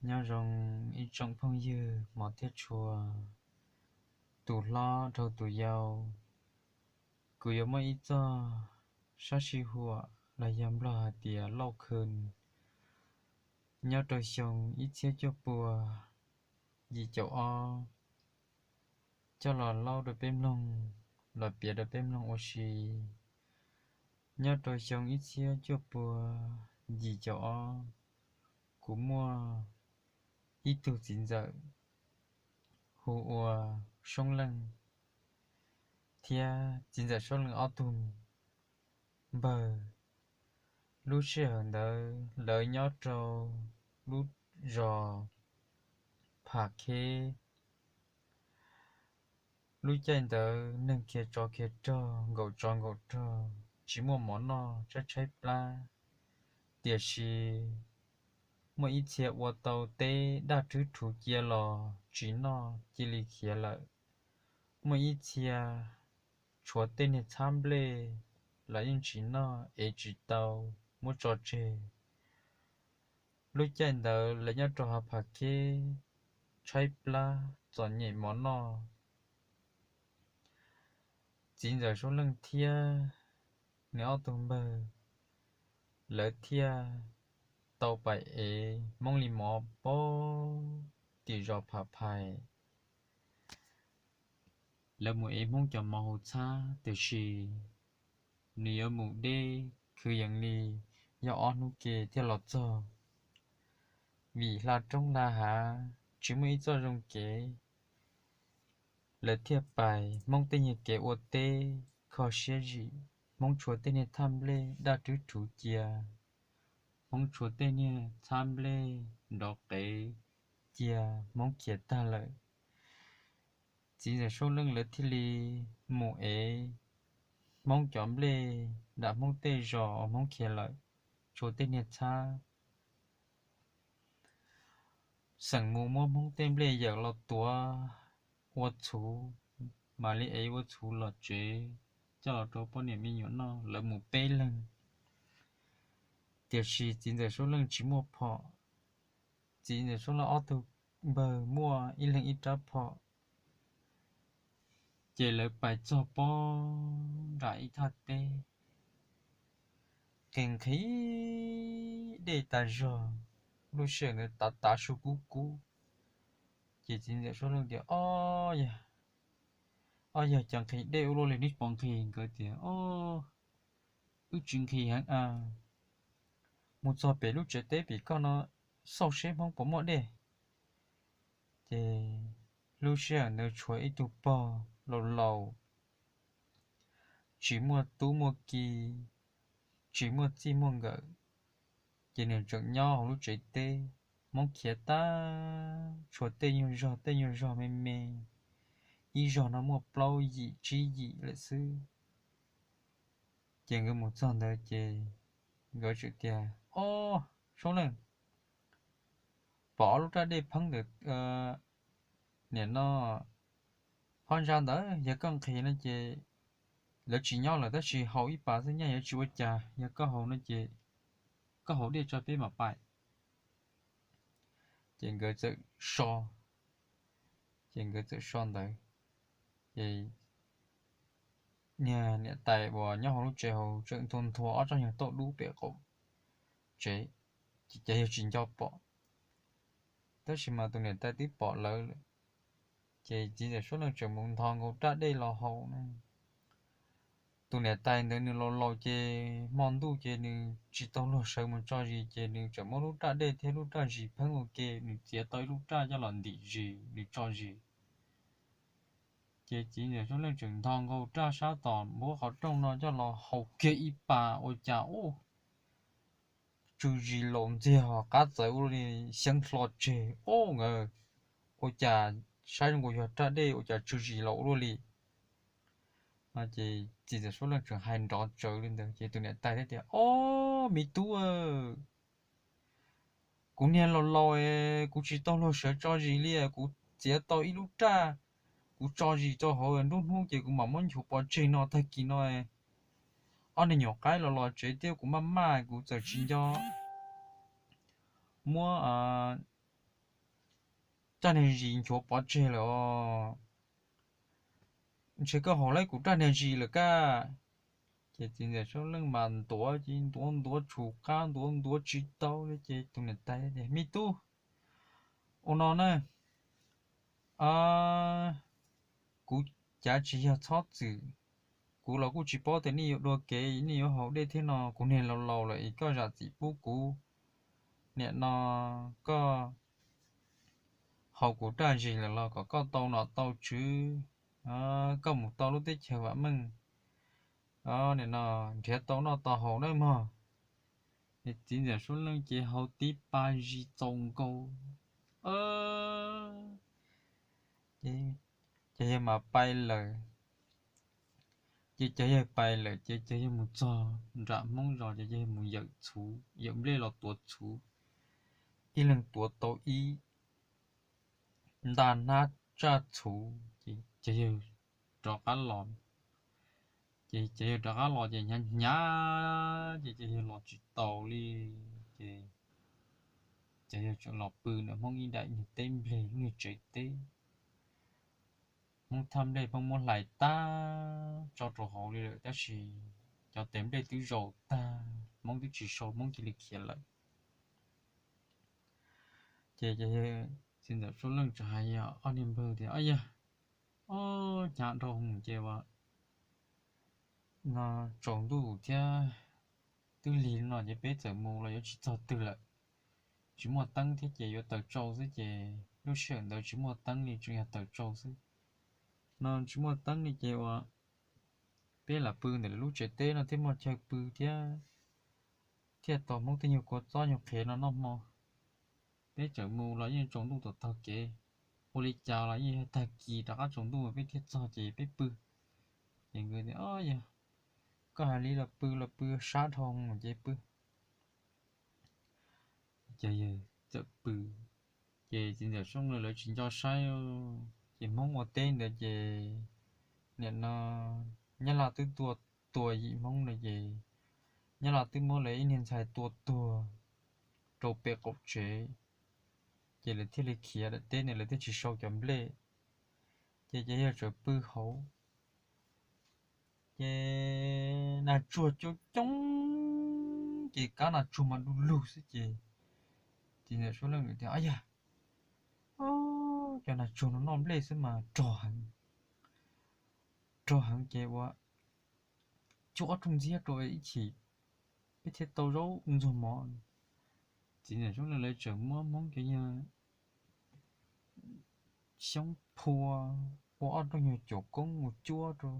Nyob zoo ib tsoom phooj ywg hmov thiab tshua, tus hlob dhau tus yau. Kuv yuav muaj ib txoj sab sij huam los yog Nplog hais tias lauj khw, nyob rau xyoo ib txhiab cuaj pua yim caum ob, coj los laub rau peb mloog, los piav rau peb mloog ua si. Nyob rau xyoo ib txhiab cuaj pua yim caum ob, kuv muaj ib tug txiv ntxawm hu ua Soob Leej thiab txiv ntxawm Soob Leej ob tug npawg. Lub sij hawm ntawd lawv nyob rau lub zos Pham Kheb. Lub caij ntawd neeg khiav tsov khiav rog, nkaum tsov nkaum rog, tsis muaj mov noj, tshaib tshaib plab. Tiam sis muaj ib txhia ua tau teb daj rhwb rhuv cia los tsis noj, cia li khiav lawm. Muaj ib txhia tshuav tej niag txhab nplej los yeej tsis noj, ev tsis tau, muab tso tseg. Lub caij ntawd lawv nyob rau hauv Pham Kheb, tshaib plab txom nyem mov noj. Txiv ntxawm Soob Leej thiab nws ob tug npawg, lawv thiaj tau pais ev Hmoob li mov pem tim zos Pham Phais. Lawv mus ev Hmoob cov mov hauv txhab, tiam sis nws yuav mus deb khwv yees li yog ob hnub ke thiaj los txog. Vim hla roob hla hav tsis muaj ib txoj zoo kev, lawv thiaj pais Hmoob tej niag kev ua teb kho siab zim. Hmoob tshuav tej niag txhab nplej daj rhwb rhuv cia, Hmoob tshuav tej niag txhab nplej nrov qev cia, Hmoob khiav tag lawm. Txiv ntxawm Soob Leej lawv thiaj li mus ev Hmoob cov nplej nram Hmoob tej zos uas Hmoob khiav lawm, tshuav tej niag txhab. Xeem mus muab Hmoob tej nplej yawm los tuav ua txhuv, mam li ev ua txhuv los tsev coj los rau poj niam me nyuam noj. Lawv mus peb leeg, tiam sis txiv ntxawm Soob Leej tsis muaj phom. Txiv ntxawm Soob Leej ob tug npawg muaj ib leeg ib rab phom. Ces lawv pais txog pob nram ib thaj teb, nqhis nqhis dej tas zog, lub sij hawm ntawd tav tav su kub kub. Ces txiv ntxawm Soob Leej tias, Ob yog, ob yog, cas nqhis dej ua luaj li, neb puas nqhis? Nkawd tias, Ob, wb tsis nqhis heev a, mus txog pem lub tsev teb pem koj no xauj seb Hmoob puas muaj dej. Ces lub sij hawm ntawd tshuav ib tug pog laus laus, tsis muaj tub muaj ki, tsis muaj txij muaj nkawm, ces nws tseem nyob hauv lub tsev teb. Hmoob khiav tag, tshuav tej nyuag zog tej nyuag zog me me, ib zog no muaj plaub yim tsib yim lawm xwb. Ces nkawd mus txog ntawd ces nkawd tseem tias, Ob, Soob Leej, pom ob lub raj dej pheeb ntawm niam no phab ntsa ntawd, yog koj nqhis no ces lawv tsis nyob lawm tab sis haus ib pas xwb nyaj yuav tsis ua cas, yog koj haus no ces koj haus dej tso peb mam pais. Ces nkawd txawm so, ces nkawd txawm so ntawd, ces niag niam tais uas nyob hauv lub tsev hauv tseem nthua nthua ob tsob nyuag tauj dub pem qaum tsev, ces cas yog tsis nco pom. Tab sis mas tus niam tais twb pom lawv lawm, ces txiv ntxawm Suab Leej tseem mus ntho nkaus raj dej los haus na. Tus niam tais ntawd nws laus laus ces hmo ntuj ces nws tsis tau luag sawv mus tso zis ces nws tseem muab lub raj dej thiab lub raj zis pheeb ua ke, nws txiav tau ib lub raj coj los ntim zis nws tso zis. Ces txiv ntxawm Suab Leej tseem ntho nkaus raj sab tom npuab qhov rooj no coj los haus kiag ib pas ua cas ub, tsw zis laus ntxiag ho qab txawv ua luaj li, xyeeb hlo tseg ub nkawd, ua cas saib zoo nkaus yog raj dej ua cas tsw zis laus ua luaj li. Ces txiv ntxawm Suab Leej tseem hais nrov tsawv li ntawd ces tus niam tais thiaj tias, Ob, me tub, kuv niag laus laus es kuv tsis tau luag sawv tso zis li, kuv txiav tau ib lub raj, kuv tso zis rau hauv nruab hnub ces kuv mam muab nchuav pov tseg no, tag kis no ob niag nyuam qaib los los tsev thiab kuv maj maj kuv txawm tsis nco muab raj niag zis nchuav pov tseg lawm os. Ntshe koj haus lawm kuv raj niag zis lawm kaj. Ces txiv ntxawm Soob Leej mas ntuav ces ntuav ntuav tshum qab ntuav ntuav tsis tau li ces tus niam tais tias, Me tub, ua no na, kuv cav tsis yog txhob txwm, kuv los kuj tsis paub tias nej yuav dua kev nej yuav haus dej thiab no, kuv niag laus laus lawm es koj zam txim pub kuv. Nim no koj haus kuv raj zis lawm los kom koj tau nom tau tswv, koj mus tau lub teb chaws vam meej, nim no nrhiav tau noj tau haus nawb mog. Es txiv ntxawm Soob Leej ces haus tib pas zis txaus nkaus, ces cov yawg mas pais lawm. Ces cov yawg pais lawm ces cov yawg mus txog nram Hmoob zos ces cov yawg mus yawm txhuv, yawm nplej los tuav txhuv, ib leeg tuav tau ib nta hnab tsaj txhuv ces cov yawg rov qab los. Ces cov yawg rov qab los ces hnyav hnyav ces cov yawg los tsis tau li. Ces cov yawg tseem los pw ntawm Hmoob ib daim niag teb nplej lub niag tsev teb. Hmoob thaj nplej pheej muab hlais tag tso rau hauv li lawm tab sis cov tes nplej twb zaus tag, Hmoob twb tsis sau, Hmoob cia li khiav lawm. Ces txiv ntxawm Soob Leej txawm hais ob niag npawg tias, Ob yawg, ob hnyav dhau mus ces ua no tsaus ntuj thiab twb lig no ces peb txawm mus los yuav tsis txog twg lawm. Tsis muaj teeb thiab ces yuav taws tsau xwb ces lub sij hawm ntawd tsis muaj teeb li tsuas yog taws tsau xwb. No tsis muaj teeb li ces ua peb lam pw ntawm lub tsev teb no thiaj muaj chaw pw thiab thiaj tau Hmoob tej nyuag kua txob nyuag qhiav no noj hmo. Peb txawm mus los yeej tsaus ntuj tom taug kev, ua li cas los yeej yog tag kis rov qab tsaus ntuj peb thiaj txog ces peb pw. Ces nkawd tias, Ob yawg, koj hais li los pw los pw sab dhau ces pw. Ces yawg txawm pw, ces txiv ntxawm Soob Leej lawv tsis nco saib, ces Hmoob ua teb ntawd ces nim no Nyab Laj twb tua, tua yim Hmoob na ces Nyab Laj twb muab lawv ib niag ntxhais tua tuag rau pem qaum tsev, ces lawv thiaj li khiav daim teb ntawd lawv thiaj tsis sau cov nplej. Ces cov yawg txawm pw hauv, ces nas tsuag coob coob, ces kab nas tsuag mas du lug xwb ces txiv ntxawm Soob Leej tias, Ob yawg, cov nas tsuag no noj nplej xwb mas rog heev, rog heev ces ua cuab ob rooj ntxiab rau ib chim peb thiaj tau zaub ntxuag mov. Txiv ntxawm Soob Leej lawv txawm muab Hmoob cov yawg xyoob phua ua ob rooj nyuag cuam koob mus cuab rau,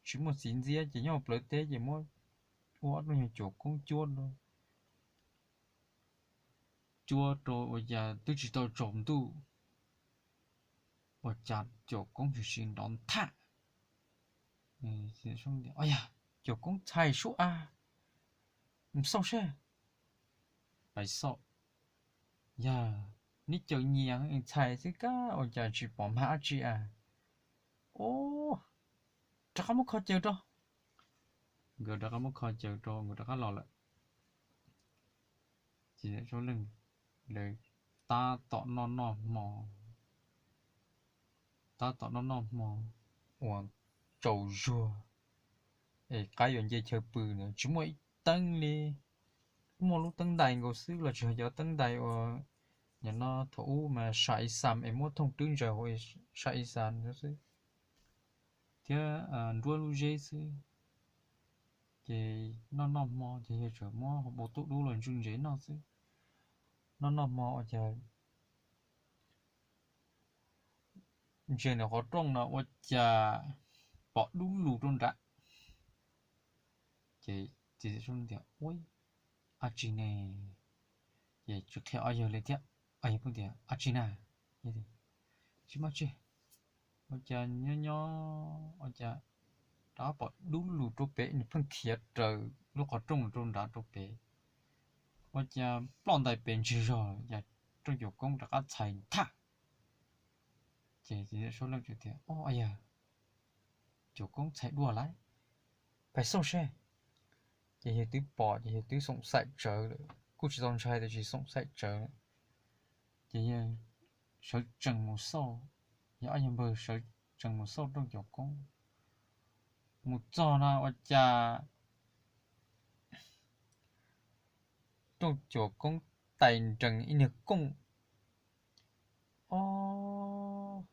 tsis muaj txiv ntxiab ces nyob plawv teb ces muab ua ob rooj nyuag cuam koob cuab rau, cuab rau ua cas twb tsis tau tsaus ntuj, ua cas cuam koob tshwm sim nrov nthaj. Ob yawg, cuam koob txhais sub a, mus xauj seb. Pais xauj, yog neb caws nyias txhais xwb kab ua cas tsis pom mag dab tsi a. Ub, rov qab muab kho caws rau. Nkawd rov qab muab kho caws rau nkawd rov qab los lawm. Ces Soob Leej lawv tab tom noj noj hmo, tab tom noj noj hmo uas tsaus zuag es qab yuav nce chaw pw na tsis muaj ib teeb li, muaj lub teeb ntais nkaus xwb los tsis yog cov teeb ntais uas nim no thaum ub mas sam i xam es muab thooj rwb ntsaws hauv sam i xam xwb thiab nruab lub zeb xwb. Ces noj noj hmo ces yawg txawm muab hauv paus tub dub los ntsuj ntsev noj xwb. Noj noj hmo ua cas ntsia ntawm qhov rooj no ua cas pom dub lug rau nram. Ces txiv ntxawm Soob Leej tias, Ub, dab tsi ne? Ces tsis qhia ob yawg li thiab. Ob yawg kuj tias, Dab tsi na? Tsis muaj tsi, ua cas nyob nyob ua cas rov qab pom dub lug rau pem, nws pheej khiav raws lub qhov rooj rau nrad rau pem. Ua cas ploj ntais pes ntsig zog, cas rooj cuam koob rov qab txhais nthaj. Ces txiv ntxawm Soob Leej tias, Ob yawg, cuam koob txhais dua lawm, pais xauj seb. Ces yawg twb pom ces yawg twb xoom xaim tsawv lawm, kuj tsis tau ntshai tiam sis xoom xaim tsawv. Ces yawg sawv tsees mus xauj, yog ob yawg npawg sawv tsees mus xauj Rooj Cuam Koob. Mus txog na ua cas Rooj Cuam Koob tais nrees ib niag kooj. Ob,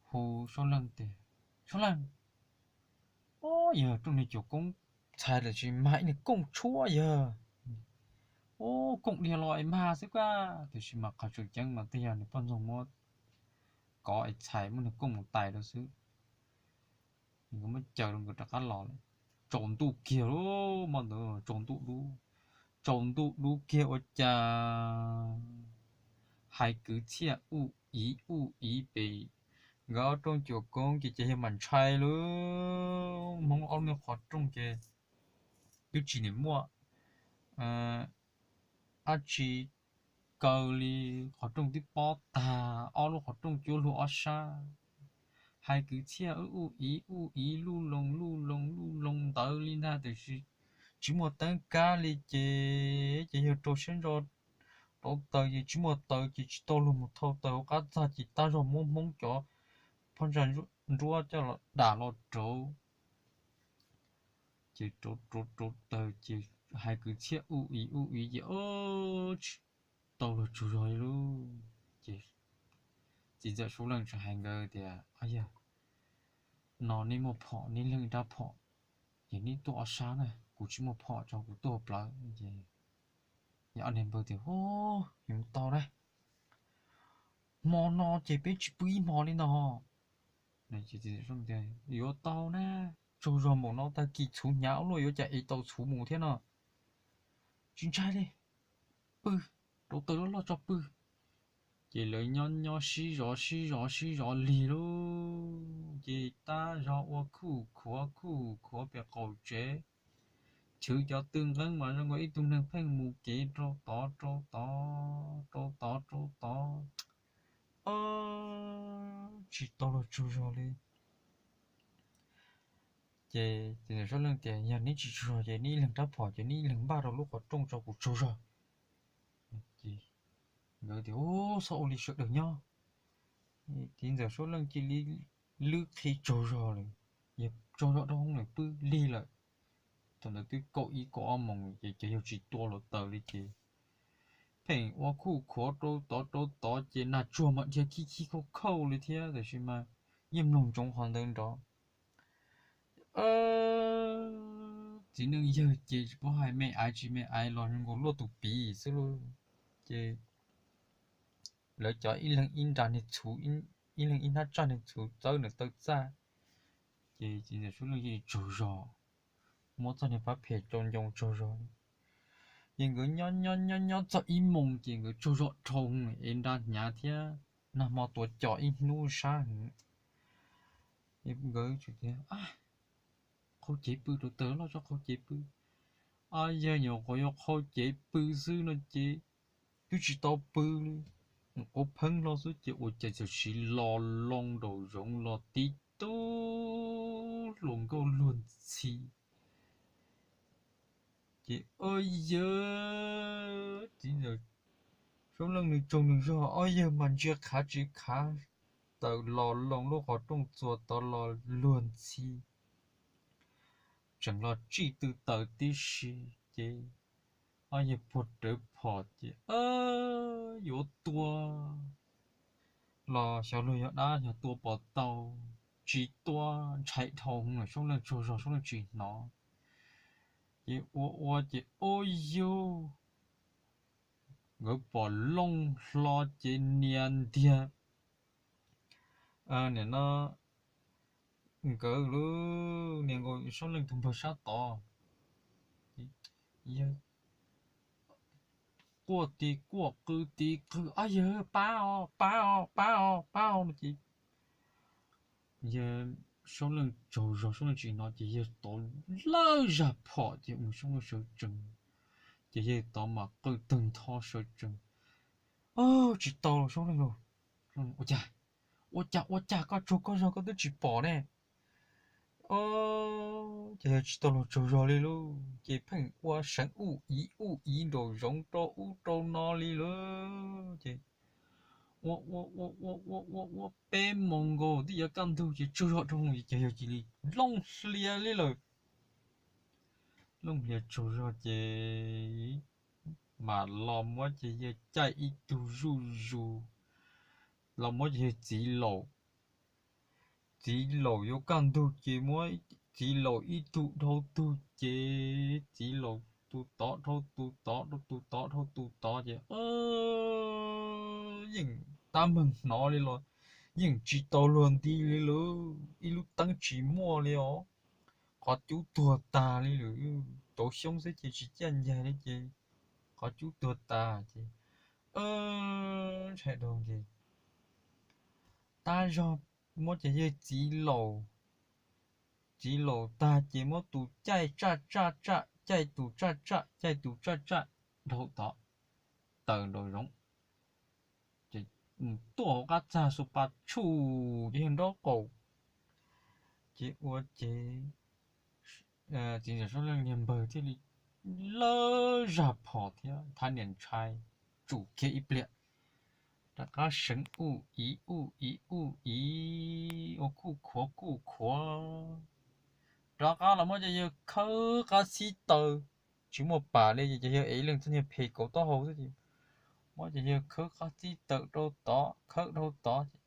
hu Suab Leej tias, Suab Leej, ob yawg, Rooj niag Cuam Koob txhais lawm tsis mag ib niag kooj tshuab yawg. Ob, kooj dhia los es mag xwb kab, tiam sis mas qhov tseem ceeb mas twb yog nws poj ntxoog muab kov es txhais muab niag kooj mus tais rau xwb. Nkawd muab caw rau nkawd rov qab los lawm. Tsaus ntuj kiag lauj, hmo ntawd tsaus ntuj dub, tsaus ntuj dub kiag ua cas hais kwv txhiaj uj iv uj iv pem nkawd ob Rooj Cuam Koob ces ces yawg mam ntshai lauj. Hmoob ob lub qhov rooj ces twb tsis nim muaj dab tsi kaw li, qhov rooj twb pob tag, ob lub qhov rooj cuab luag ob sab. Hais kwv txhiaj uj iv uj iv luj loo luj loo luj loo ntawd li ntag, tiam sis tsis muaj teeb kab li ces ces yawg rau siab ntso rauv taws ces tsis muaj taws ces tsis tau luag mus thau taws hauv qab txaj ces tab zog muab Hmoob cov phab ntsa nruab coj los dam los rauv. Ces rauv rauv rauv taws ces hais kwv txhiaj uj iv uj iv ces tsis tau luag tsaug zog li lauj. Ces txiv ntxawm Suab Leej tseem hais nkawd tias, Ob yawg, no neb muaj phom, neb leej ib rab phom, ces neb tuaj ob sab na, kuv tsis muaj phom, tso kuv tuaj hauv plawv. Ces ob niag npawg tias, Ub, yuav tau na, hmo no ces peb tsis pw ib hmo li no. Yuav tau na, tsaug zog npaum no tag kis txhuv hnyav ua luaj yuav cas es tau txhuv mus thiab no. Tsis ntshai li, pw, rauv taws loj loj tso pw. Ces lawv nyob nyob sib zov sib zov sib zov lig lauj, ces tab zog ua khuj khuav khuj khuav pem qaum tsev. Chwv cov tw nqeeb mas zoo nkaus ib tug neeg pheej mus kev rau tod rau tod rau tod rau tod. Tsis tau luag tsaug zog li. Ces txiv ntxawm Suab Leej tias, Yog neb tsis tsaug zog ces neb ib leeg rab phom ces neb ib leeg npaj rau lub qhov rooj tso kuv tsaug zog. Nkawd tias, Ub, txhob ua li, sawv daws nyob. Txiv ntxawm Suab Leej cia li lwb qhib tsaug zog lawm, yawg tsaug zog dhau hwv lawm, pw lig lawm. Thaum ntawd twb kaum ib kaum ob moos ces cov yawg tsis tua luag taws li ces pheej ua khuj khuav rau tod rau tod ces nag tsuag mas dhia khib khib khauj khauj li thiab, tiam sis mas yeej mloog ntsoov qhov ntawd nrov. Txiv neej yawg ces tsis paub hais me aiv tsis me aiv los zoo nkaus luaj tus piv xwb lauj. Ces lawv cov ib leeg ib nra niag txhuv, ib leeg ib hnab tsaj niag txhuv txawb nws taw txaj. Ces txiv ntxawm Suab Leej tsaug zog, muab txoj niag phab phem tso ncoo tsaug zog. Ces nkawd nyob nyob nyob nyob txog ib moos ces nkawd tsaug zog dhau hwv es nra hnyav thiab nag hmo tuav cos ib hnub sab heev. Nkawd tsuas tias, Qhau cev pw, rauv taws loj tso qhau cev pw. Ab, yawg nyuam qhuav yuav qhau cev pw xwb no ces twb tsis tau pw li, quav pheeb hlo xwb ces ua cas txawm siv lo loo nraum zoov los tib tug hluas nkauj luag ntxhi. Ces, Ob yawg, txiv ntxawm Suab Leej nws tsaug nws zog, ob yawg mas ntsia khav tsis khav, tawm los loo lub qhov rooj txuas tod los luag ntxhi, tseem los tsij tw taws tib si. Ces ob yawg puag rawv phom ces yuav tua los xyov luag yog dab yog tua puas tau, tsis tua ntshai dhau hwv, Suab Leej tsaug zog Suab Leej tsis hnov. Ces ua ua ces ub yug, nkawd pom looj hlo ces nias ntiag, nim no nkawd lub niag nkaus Suab Leej tus npawg sab tod, yawg quaj ti quaj qw ti qw, Ob yawg, pab os, pab os, pab os, pab os no ces yawg Suab Leej tsaug zog Suab Leej tsis hnov ces yawg tov lawj zaj phom ces ua Suab Leej sawv tsees, ces yawg tov mam qw tawg ntho sawv tsees. Tsis tau los Suab Leej lauj, ua cas, ua cas ua cas koj tsaug koj zog koj twb tsis pom ne? Ces yawg tsis tau los tsaug zog li lauj, ces pheej ua seev uj iv uj iv nraum zoov rau ub rau no li lauj. Ces ua ua ua ua ua ua ua peb moos nkaus twb yuav kaj ntug ces tsaug zog dhau ces cov yawg cia li looj hlias li lawm. Looj hlias tsaug zog ces mas los muab ces yawg caij ib tug zuj zus, los muab ces yawg txiv laum, txiv laum yuav kaj ntug ces muab txiv laum ib tug dhau tug ces txiv laum tus tod dhau tus tod, tus tod dhau tus tod ces yeej tab meeg hnov li los yeej tsis tau luag nti li lawm, ib lub teeb tsis muaj li os. Qhov cub tuag tag li lawm, rauv xyoob xwb ces tsis ciaj ncaig li ces qhov cub tuag tas ces ntshai dhau ces tab zog muab ces yawg txiv laum, txiv laum tag ces muab tus caij tsaj tsaj tsaj, caij tus tsaj tsaj, caij tus tsaj tsaj dhau tod, taws nraum zoov ces tuaj hauv qab txag xu pa tshuj ces yawg nraub qaum ces ua ces txiv ntxawm Suab Leej niag npawg thiaj li lawb zaj phom thiab thab niam ntshai tsum kiag ib pliag, rov qab seev uj ib uj ib uj ib ua kuj khuav kuj khuav, rov qab los muab ces yawg khawb qab xib taws, tsis muaj pam li ces yawg ev ib leeg txoj niag phem kauv taub hau xwb ces muab ces yawg khawb qab xib taws rau tod khawb dhau tod ces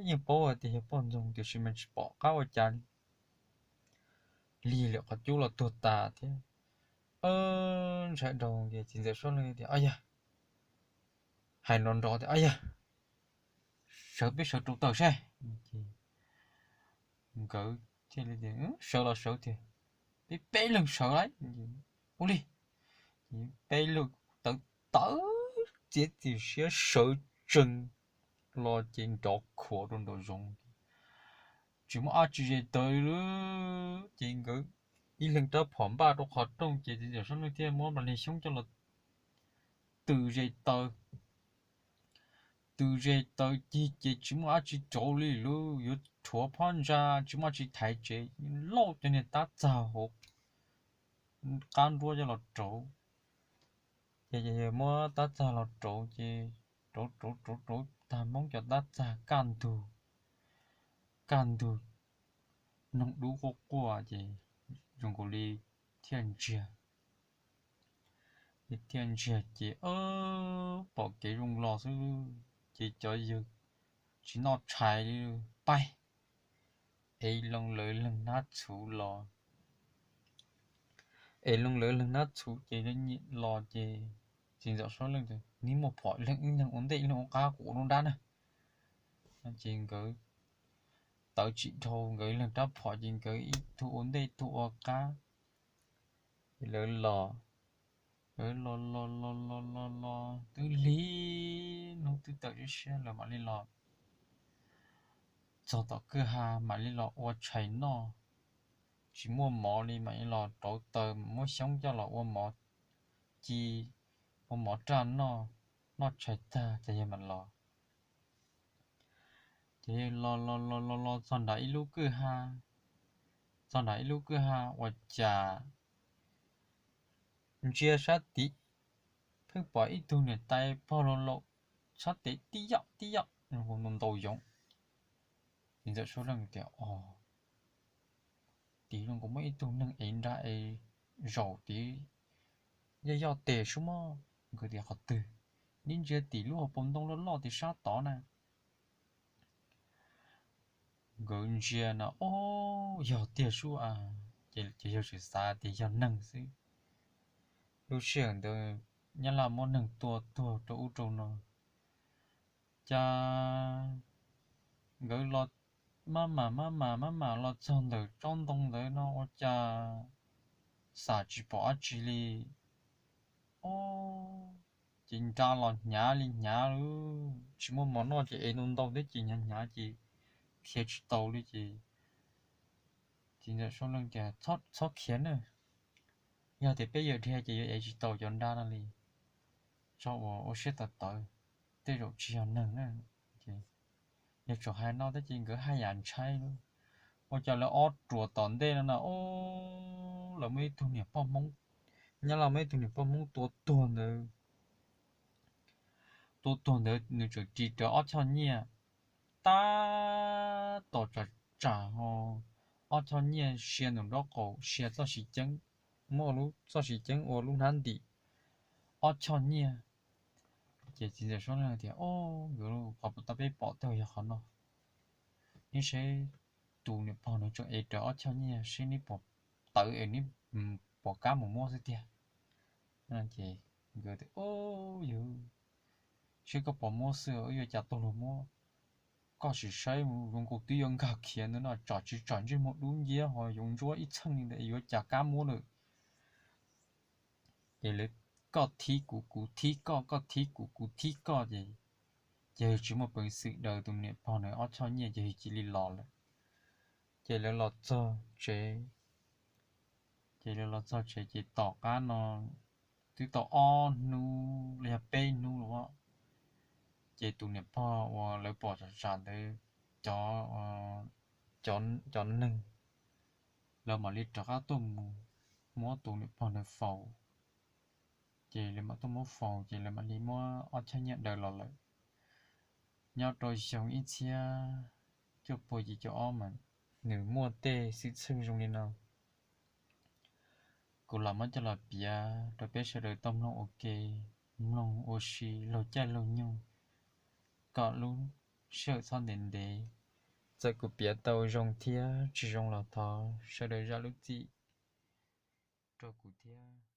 yeej paub hais tias yog poj ntxoog tiam sis mas tsis pom qab ua cas li, lig lawm qhov cub los tuag tas thiab. Ntshai dhau ces txiv ntxawm Suab Leej tias, Au yawg, hais nrov nrov tias, Au yawg, sawv peb sawv rau taws saib. Nkawd thiaj li tias, Sawv los sawv tiag, peb peb leeg sawv lauj. Ua li, peb leeg tawv tawv txiav txim siab sawv tsees los ces nrov khuav rau nraum zoov, tsis muaj dab tsi ze taws li. Ces nkawd ib leeg rab phom npaj rau qhov rooj ces txiv ntxawm Suab Leej thiaj muab npas niag xyoob coj los tws ze taws, tws ze taws cig ces tsis muaj dab tsi rauv li lawm, yuav rhuav phab ntsa tsis muaj dab tsi thaiv tsev, lauj cov niag tab txag hauv qab nruab coj los rauv. Ces yawg muab tab txag los rauv ces rauv rauv rauv rauv tag Hmoob cov tab txag kaj ntug, kaj ntug noog dub quaj quaj ces zoo nkaus li thiaj ntsiag. Ces thiaj ntsiag ces pom kev zoo los xwb ces cov yawg tsis noj tshais li, pais ev loo lawv leeg hnab txhuv los, ev loo lawv leeg hnab txhuv ces los ces txiv ntxawm Suab Leej tias, Neb muaj phom leej ib leeg ua ntej ib leeg ua qab kuv ua lub nrab na. Ces nkawd tawv tsis dhau, nkawd ib leeg rab phom ces nkawd ib tug ua ntej ib tug ua qab. Ces lawv los, lawv los los los los los los twb lig, hnub twb tawm siab lawv mam li los txog tom kwj ha mam li los ua tshais noj. Tsis muaj mov li mam li los rauv taws muab xyoob coj los ua mov ci, ua mov raj noj, noj tshais tag ces yawg mam los. Ces los los los los los txog nram ib lub kwj ha, txog nram ib lub kwj ha ua cas ntsia sab tid pheej pom ib tug niam tais pog laus laus sab tid tib yam tib yam ntaus yoov. Txiv ntxawm Suab Leej tias, Os, tid zoo nkaus muaj ib tug neeg ev nra es zaum tid, yoj yoj tes sub mog. Nkawd tias, Qhov twg? Neb ntsia tim lub hauv paus ntoo loj loj tim sab tod na. Nkawd ntsia no, Os, yog tiag sub a. Ces ces yawg tseem xav tias yog neeg xwb. Lub sij hawm ntawd Nyab Laj muab neeg tua tuag rau ub rau no. Cas nkawd los maj mam maj mam maj mam los txog ntawm tsob ntoo ntawd no ua cas xam tsis pom dab tsi li. Os, ces nra los hnyav li hnyav lawm, tsis muaj mov noj ces ev ntau ntau thiab ces hnyav hnyav ces khiav tsis tau li ces txiv ntxawm Suab Leej tias, Txhob khiav na, yog tias peb yuav dhia ces yuav ev tsis tau cov nra no li. Tso uas ua siab tawv tawv, tej zaum tsis yog neeg na. Yawg tsuas hais no thiab ces nkawd haj yam ntshai lawm. Ua cas lawv ob ruam tom ntej no na, lawv muaj ib tug niam poj Hmoob, Nyab Laj muaj ib tug niam poj Hmoob tua tuag ntawd. tua tuag ntawd nws tseem ris rawv ob choj nyiaj tab tom tsam tsam ho ob choj nyiaj sia ntawm nraub qaum, sia txoj siv ceeb, muab txoj siv ceeb ua lub hnab ntim ob choj nyiaj. Ces txiv ntxawm Suab Leej tias, Au, nkawd qhov puas tau peb pom tau yog qhov no. Neb saib, tus niam pog no tseem ev rawv ob choj nyiaj, seb neb pom tawv es neb pom kab mus muab xwb tiag. Ces nkawd tias, Au, yawg, seb koj pom muab xwb wb yuav cas tuaj luag muab. Koj sim saib mus zoo nkaus twb yuav nkag khiav ntawd no, tsom tsis tsom ntsej muag dub nciab ho yoov ntsuab ib txheej li ntawd yuav cas kab muab lawm. Ces lawv koj thib kuv, kuv thib koj, koj thib kuv, kuv thib koj ces, ces tsis muaj peev xwm daws tus niam pog na ob choj nyiaj ces cia li los lawm. Ces lawv los txog tsev, ces lawv los txog tsev ces tom qab no twb tau ob hnub los yog peb hnub los, ces tus niam pog uas lawv pom tsam tsam ntawd cov, cov neeg, lawv mam li rov qab tuaj mus muab tus niam pog ntawd faus. Ces lawv mam tuaj muab faus ces lawv mam li muab ob choj nyiaj daws los lawm. Nyob rau xyoo ib txhiab cuaj puas yim caum ob mas nws muaj tej xwm txheej zoo li no. Kuv lam muab coj los piav rau peb sawv daws tau mloog ua ke, mloog ua si laug caij laug nyoog, kom lub sij hawm txhob ntev ntev. Txawm kuv piav tau zoo thiab tsis zoo los thov sawv daws zam lub txim rau kuv thiab.